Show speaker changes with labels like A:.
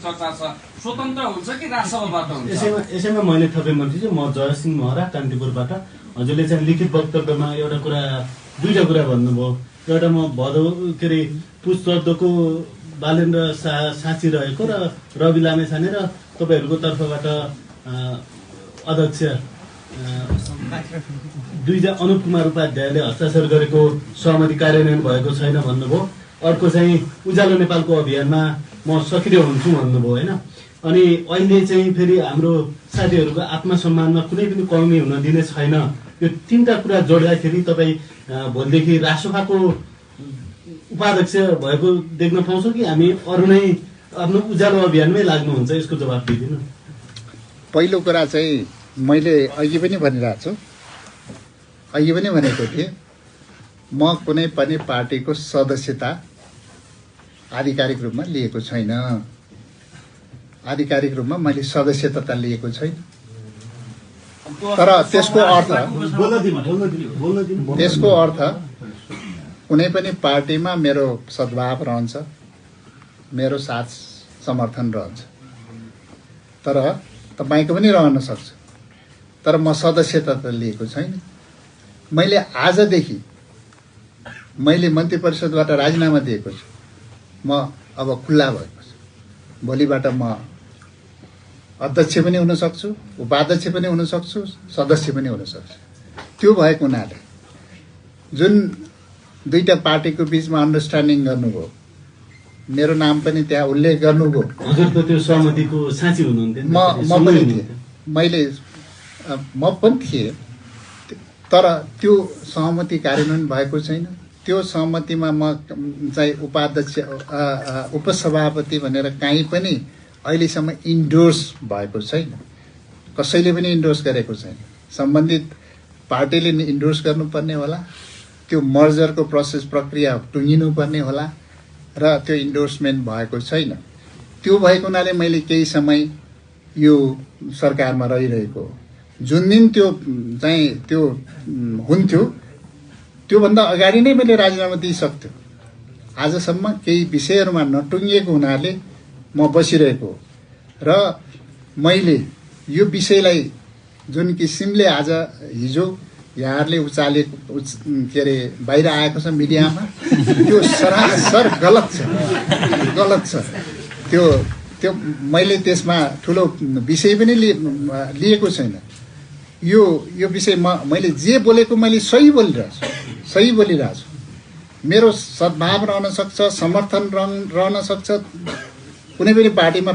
A: चर्चा छ, स्वतन्त्र हुन्छ कि राजसभाबाट हुन्छ?
B: यसैमा मैले थपे मन्त्री चाहिँ म जयसिंह महरा कान्तिपुरबाट। हजुरले चाहिँ लिखित वक्तव्यमा एउटा कुरा, दुईटा कुरा भन्नुभयो। एउटा म भदौ के अरे पुस 14 को बालेन्द्र साँची रहेको र रवि लामेछाने र तपाईँहरूको तर्फबाट अध्यक्ष दुईजना अनुप कुमार उपाध्यायले हस्ताक्षर गरेको सहमति कार्यान्वयन भएको छैन भन्नुभयो। अर्को चाहिँ उज्यालो नेपालको अभियानमा म सक्रिय हुन्छु भन्नुभयो होइन। अनि अहिले चाहिँ फेरि हाम्रो साथीहरूको आत्मसम्मानमा कुनै पनि कमी हुन दिने छैन। यो तीनटा कुरा जोड्दाखेरि तपाईँ भोलिदेखि रासोपाको उपाध्यक्ष भएको देख्न पाउँछौँ कि हामी अरू नै आफ्नो उज्यालो अभियानमै लाग्नुहुन्छ? यसको जवाब दिइदिनु।
C: पहिलो कुरा चाहिँ मैले अघि पनि भनिरहेको छु, अघि पनि भनेको थिएँ, म कुनै पनि पार्टीको सदस्यता आधिकारिक रूपमा लिएको छैन। आधिकारिक रूपमा मैले सदस्यता लिएको छैन। तर त्यसको अर्थ कुनै पनि पार्टीमा मेरो सद्भाव रहन्छ, मेरो साथ समर्थन रहन्छ। तर तपाईको पनि रहन सक्छ, तर म सदस्यता त लिएको छैन। मैले आजदेखि मैले मन्त्री परिषदबाट राजीनामा दिएको छु। म अब खुल्ला भएको छु। भोलिबाट म अध्यक्ष पनि हुन सक्छु, उपाध्यक्ष पनि हुन सक्छु, सदस्य पनि हुन सक्छु। त्यो भएको हुनाले जुन दुईटा पार्टीको बीचमा अन्डरस्ट्यान्डिङ गर्नुभयो, मेरो नाम पनि त्यहाँ उल्लेख गर्नुभयो।
B: हजुरको त्यो सहमतिको साँची हुनुहुन्थ्यो?
C: म पनि थिएँ, म पनि थिएँ। तर त्यो सहमति कार्यान्वयन भएको छैन। त्यो सहमतिमा म चाहिँ उपाध्यक्ष उपसभापति भनेर कहीँ पनि अहिलेसम्म इन्डोर्स भएको छैन। कसैले पनि इन्डोर्स गरेको छैन। सम्बन्धित पार्टीले इन्डोर्स गर्नुपर्ने होला, त्यो मर्जरको प्रोसेस प्रक्रिया टुङ्गिनुपर्ने होला र त्यो इन्डोर्समेन्ट भएको छैन। त्यो भएको हुनाले मैले केही समय यो सरकारमा रहिरहेको। जुन दिन त्यो चाहिँ त्यो हुन्थ्यो त्योभन्दा अगाडि नै मैले राजीनामा दिइसक्थ्यो। आजसम्म केही विषयहरूमा नटुङ्गिएको हुनाले म बसिरहेको र मैले यो विषयलाई जुन किसिमले आज हिजो यहाँहरूले के अरे बाहिर आएको छ मिडियामा, त्यो सरासर गलत छ। त्यो मैले त्यसमा ठुलो विषय पनि लिएको छैन। यो विषय मैले जे बोलेको मैले सही बोलिरहेको छु। मेरो सद्भाव रहन सक्छ, समर्थन रहन सक्छ, कुनै पनि पार्टीमा